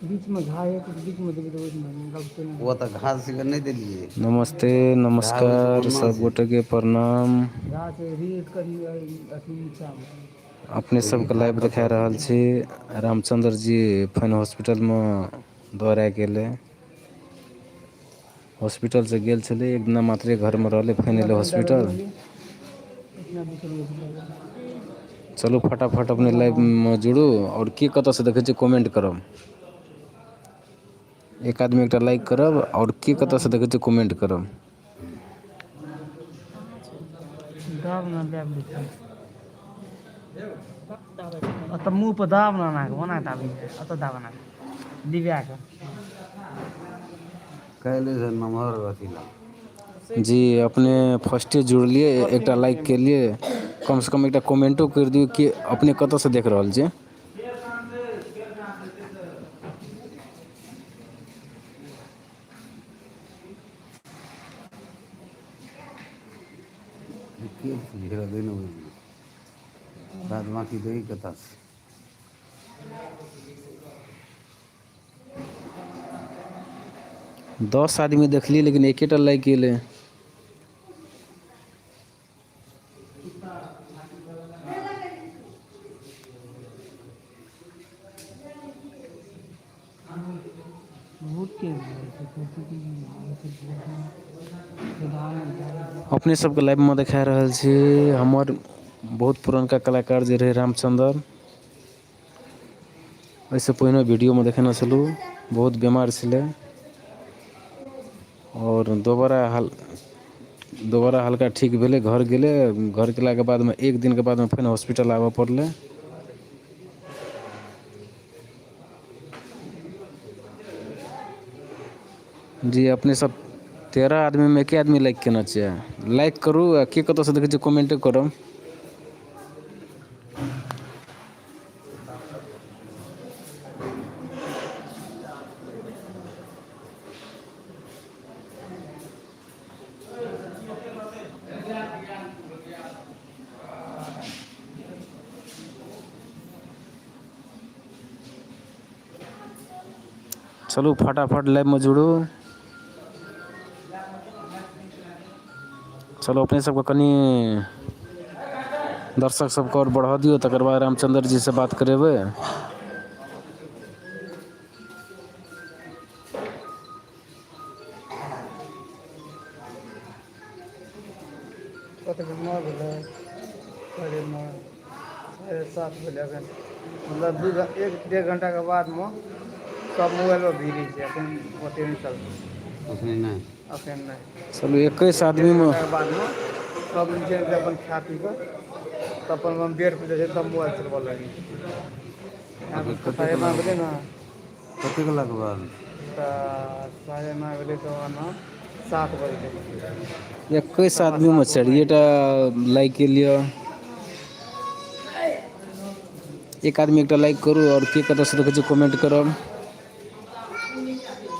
बीचमे घाइ बीचमे देबै तऽ ओहिमे लगतै ओ नहि। तऽ घास नहि देलियै। नमस्ते घास होइ छै नमस्कार कोना छै सबगोटेके प्रणाम। गाछ कनि अथी नीचाँमे। अपने देखी सबके घाइ लाइव कतऽ देखाए रहल देलियै छी। रामचन्द्र जी फाइन हॉस्पिटलमे दौड़यके गेलै। हॉस्पिटलसँ गेल छलै एक दिना मात्रे घरमे रहलै फेन इतना एलै कनिटा हॉस्पिटल। इतना बीस चलू फटाफट अपने लाइवमे जुड़ू आओर के कतयसँ देखै छियै कमेन्ट करब। एक आदमी एकटा लाइक करब आओर के कतयसँ देखै छियै कमेन्ट करब। दाब न दाबि दै छै। तऽ मुँह पर दाब ने एना ओना दाबी ओतऽ दाब दिव्या के। काल्हिसँ नमहर अथी लए जी अपने फर्स्टे जुड़लियै परसू एकटा लाइक ने केलियै। कमसँ कम एकटा कमेंटो करि दियौ कि अपने कतयसँ देख रहल छियै। के छै बाद बाकी देही कतऽ से 10 आदमी देखलियै लेकिन एकेटा लाइक अयलै। बहुत तेज भऽ जाइ छै। अपने सबके लाइवमे देखा रहल छी हमर बहुत पुरनका कलाकार जे रहै रामचन्द्र। एहिसँ पहिने वीडियोमे देखेने छलहुँ बहुत बीमार छलै। आओर दोबारा हल दोबारा हल्का ठीक भेलै घर गेलै घर गेलाके बादमे एक दिनके बादमे फेर हॉस्पिटल आबय पड़लै। जी अपने सब 13 आदमीमे एके आदमी लाइक केने छियै। लाइक करू आ के कतऽसँ देखै छियै कमेंटे करब। चलू फटाफट लाइवमे जुड़ू। चलू अपने सबके कनि दर्शक सबके आओर बढ़ऽ दियौ तकर बाद रामचन्द्र जीसँ बात करेबै। कतेक नौ भेलै 9:30 7:30 भेलै एखन मतलब दू एक डेढ़ घंटाके बादमे सब मोबाइल पर भिरे छै एखन ओते नहि चलतै। अखनी नहि। एखन नहि चलू 21 एक डेढ़ आदमीमे घंटाके बादमे सब नीचे अपन खा पी कऽ तब अपन अपन बेड पर जाइ छै तब मोबाइल चलबऽ लागै छै। अखन कतेक 9:30 लागब भेलै ने कतेक लगभग तऽ 9:30 भेलै तऽ ओना 7 बजलै। 21 7:15 आदमीमे ओना चारिएटा होइ लाइक केलियै। एक आदमी एकटा लाइक करू आओर के कतऽसँ देखै छियै कमेंट करब।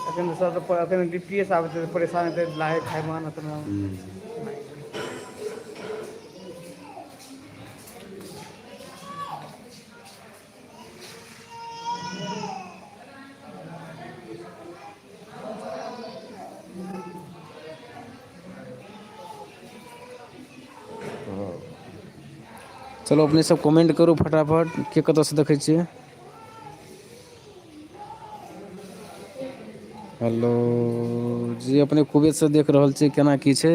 एखन तऽ सब एखन ड्यूटीएसँ आबै छै परेशान हेतै लागै खाइमे ने। चलू अपने सब कमेंट करू फटाफट के कतऽसँ देखै छियै। हेलो जी अपने कुबेरसँ देख रहल छियै केना की छै।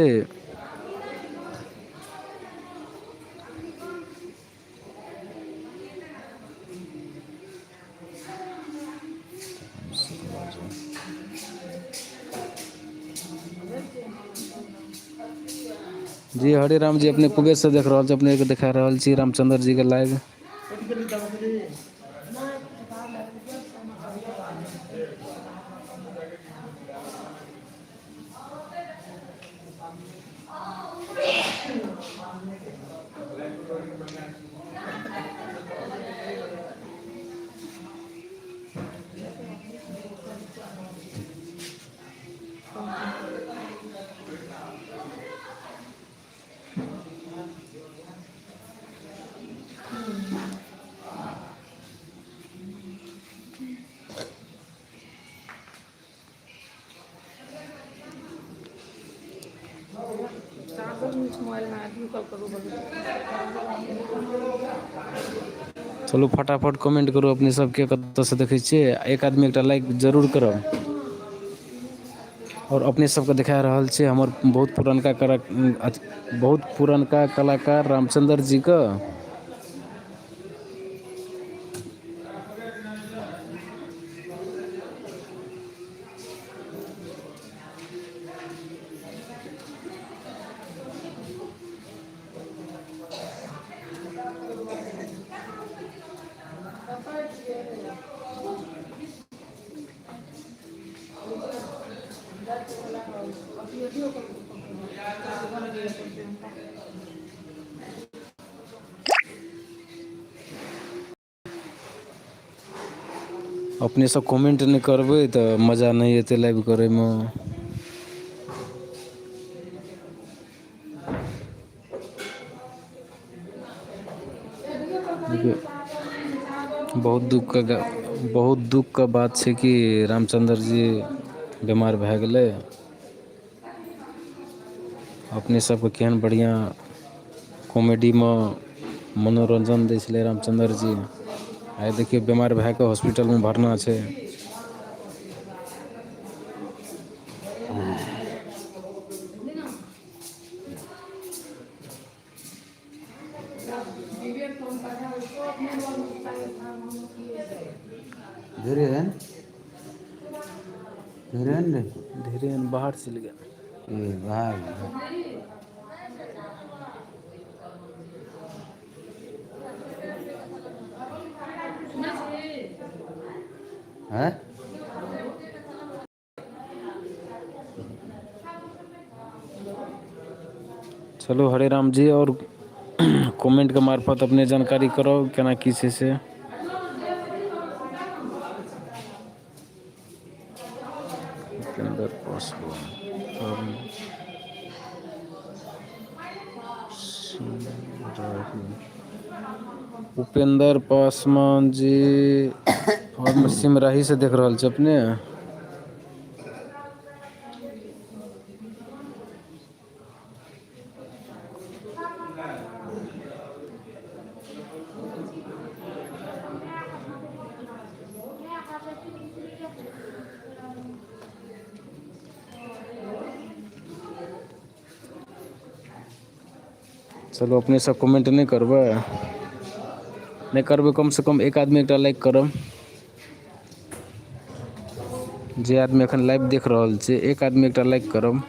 जी हरे राम जी अपने कुबेरसँ देख रहल छी अपनेके देखा रहल छी रामचन्द्र जीके लाइव। चलू फटाफट कमेंट करू अपने सबके कतऽसँ देखै छियै एक आदमी एकटा लाइक जरूर करब। आओर अपने सबके देखा रहल छै हमर बहुत पुरनका कला, बहुत पुरनका कलाकार रामचन्द्र जीके। अपने सब कमेंट नहि करबै तऽ मजा नहि एतै लाइव करैमे। बहुत दुःखके बहुत दुःखके बात छै कि रामचन्द्र जी बीमार भए गेलै। अपने सबके केहन बढ़िआँ कॉमेडीमे मनोरञ्जन दै छलै रामचन्द्र जी, आइ देखियौ बीमार भए कऽ हॉस्पिटलमे भरना छै। धीरेन धीरेन रे। धीरेन बाहर चलि गेल। ए बाहर। हैं? चलू हरे राम जी, और कमेंटके मार्फत अपने जानकारी कराउ केना की छै से। उपेंद्र पासवान उपेंद्र पासवान जी और सिमराही से देख रहल छी अपने। चलू अपने सब कमेंट नहि करबै, नहि करबै कमसँ कम एक आदमी एकटा लाइक करब। जे आदमी एखन लाइव देख रहल छै एक आदमी एकटा लाइक करब।